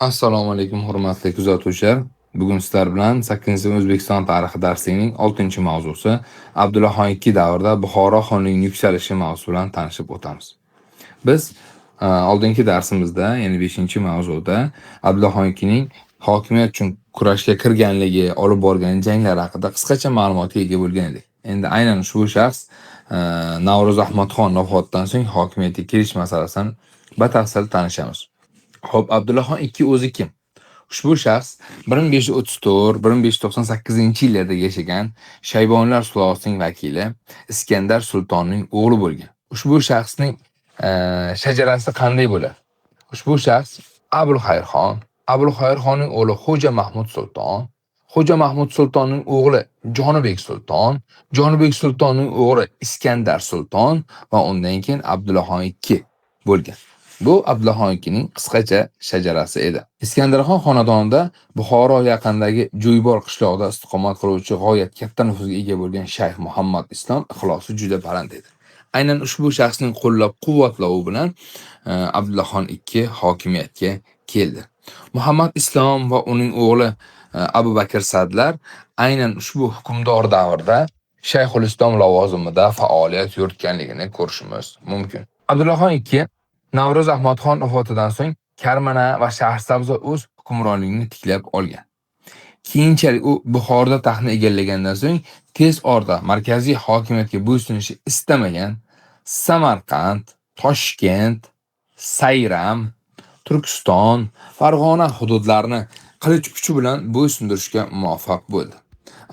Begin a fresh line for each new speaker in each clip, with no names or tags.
Assalomu alaykum, hurmatli kuzatuvchilar. Bugun sizlar bilan 8-sinf O'zbekiston tarixi darsligining 6-mavzusi Abdullaxon II davrida Buxoro xonligining yuksalishi mavzusi bilan tanishib o'tamiz. Biz oldingi darsimizda, ya'ni 5-mavzuda Abdullaxon IIning hokimiyat uchun kurashga kirganligi, olib borgan janglari haqida qisqacha ma'lumotga ega bo'lgan edik. Endi aynan ushbu shaxs Navro'z Ahmadxon vafotidan so'ng hokimiyatga kelish masalasini batafsil tanishamiz. Xo'p, Abdullaxon II o'zi kim? Ushbu shaxs 1534-1598 yillarda yashagan Shayboniylar sulolasining vakili Iskandar Sultonning o'g'li bo'lgan. Ushbu shaxsning shajarasi qanday bo'ladi? Ushbu shaxs Abulxayrxon, Abulxayrxonning o'g'li Xo'ja Mahmud Sulton, Xo'ja Mahmud Sultonning o'g'li Jonibek Sulton, Jonibek Sultonning o'g'li Iskandar Sulton va undan keyin Abdullaxon II bo'lgan. Bu Abdullaxon IIning qisqacha shajarasi edi. Iskandarxon xonadonida Buxoro yaqinidagi Jo'ybor qishlog'ida istiqomat qiluvchi g'oyat katta nufuzga ega bo'lgan Shayx Muhammad Islom ixlosi juda baland edi. Aynan ushbu shaxsning qo'llab-quvvatlovi bilan Abdullaxon II hokimiyatga keldi. Muhammad Islom va uning o'g'li Abu Bakr Sadlar aynan ushbu hukmdor davrida Shayxul Islom lavozimida faoliyat yuritganligini ko'rishimiz mumkin. Abdullaxon II Navro'z Ahmadxon vafotidan so'ng Karmana va Shahrisabzda o'z hukmronligini tiklab olgan. Keyinchalik u Buxoroda taxtni egallagandan so'ng tez orada markaziy hokimiyatga bo'ysunishni istamagan Samarqand, Toshkent, Sayram, Turkiston, Farg'ona hududlarini qilich kuchi bilan bo'ysundirishga muvaffaq bo'ldi.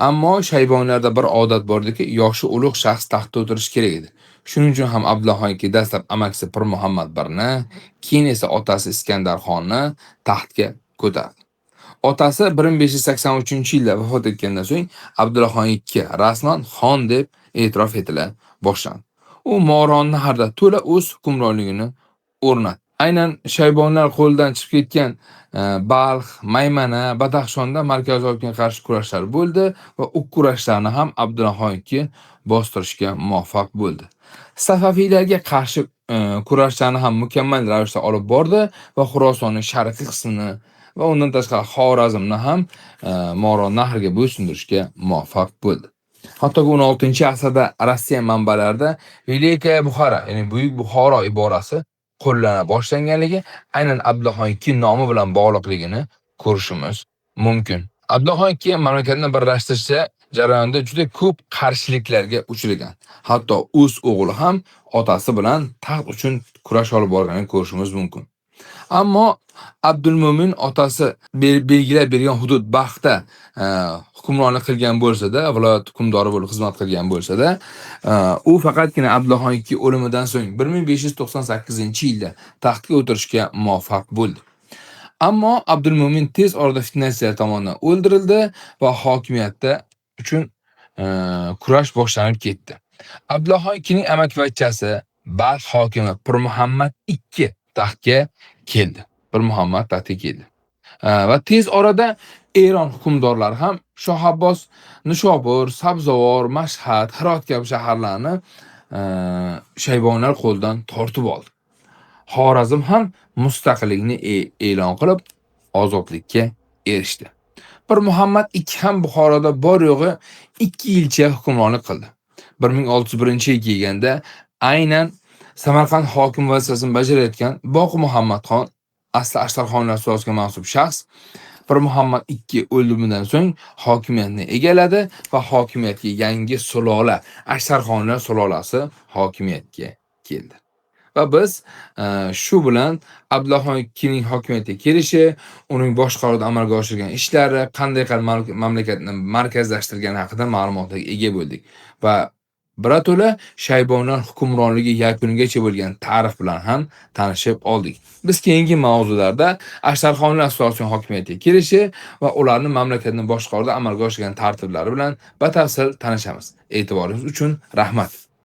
Ammo Shayboniylarda bir odat bor ediki, yoshi ulug' shaxs taxtda o'tirishi kerak edi. Shuning uchun ham Abdullaxon II dastlab amakisi Pir Muhammad I ni, keyin esa otasi Iskandarxonni taxtga ko'tardi. Otasi 1583-yilda vafot etgandan so'ng Abdullaxon II rasman xon deb e'tirof etila boshlandi. U Movarounnahrda to'la o'z hukmronligini o'rnatdi. Aynan Shayboniylar qo'lidan chiqib ketgan Balx, Maymana, Badaxshonda markaziy hokimiyatga qarshi kurashlar bo'ldi va u kurashlarni ham Abdullaxon II bostirishga muvaffaq bo'ldi. Safaviylarga qarshi kurashlarni ham mukammal ravishda olib bordi va Xurosonning sharqiy qismini va undan tashqari Xorazmni ham Movarounnahrga bo'ysundirishga muvaffaq bo'ldi. Hattoki 16-asrda Rossiya manbalarida Великая Buxara, ya'ni Buyuk Buxoro iborasi qo'llana boshlanganligi aynan Abdullaxon II nomi bilan bog'liqligini ko'rishimiz mumkin. Abdullaxon II mamlakatni birlashtirish jarayonida juda ko'p qarshiliklarga uchragan. Hatto o'z o'g'li ham otasi bilan taxt uchun kurash olib borganini ko'rishimiz mumkin. Ammo Abdulmo'min otasi belgilab bergan hudud Baxtda hukmronlik qilgan bo'lsa-da, viloyat hukmdori bo'lib xizmat qilgan bo'lsa-da, u faqatgina Abdullaxon II o'limidan so'ng 1598-yilda taxtga o'tirishga muvaffaq bo'ldi. Ammo Abdulmo'min tez orada fitnachilar tomonidan o'ldirildi va hokimiyatda uchun kurash boshlanib ketdi. Abdullaxon IIning amakivachchasi Balx hokimi Pir Muhammad II taxtga keldi. Pir Muhammad taxtga keldi. Va tez orada Eron hukmdorlari ham Shoh Abbos Nishobur, Sabzavor, Mashhad, Hirot kabi shaharlarni Shayboniylar qo'lidan tortib oldi. Xorazm ham mustaqillikni e'lon qilib, ozodlikka erishdi. Pir Muhammad II ham Buxoroda bor yo'g'i 2 yilcha hukmronlik qildi. 1601-yil kelganda aynan Samarqand hokim vazifasini bajarayotgan Boqi Muhammadxon, asli Ashtarxonlar sulolasiga mansub shaxs, Pir Muhammad II o'limidan so'ng hokimiyatni egalladi va hokimiyatga yangi sulola, Ashtarxonlar sulolasi hokimiyatga keldi. Va biz shu bilan Abdullaxon IIning hokimiyatga kelishi, uning boshqaruvda amalga oshirgan ishlari, qanday qilib mamlakatni markazlashtirgani haqida ma'lumotga ega bo'ldik va birato'la Shayboniylar hukmronligi yakunigacha bo'lgan tarix bilan ham tanishib oldik. Biz keyingi mavzularda Ashtarxonlar sulolasining hokimiyatga kelishi va ularni mamlakatni boshqaruvda amalga oshirgan tartiblari bilan batafsil tanishamiz. E'tiboringiz uchun rahmat.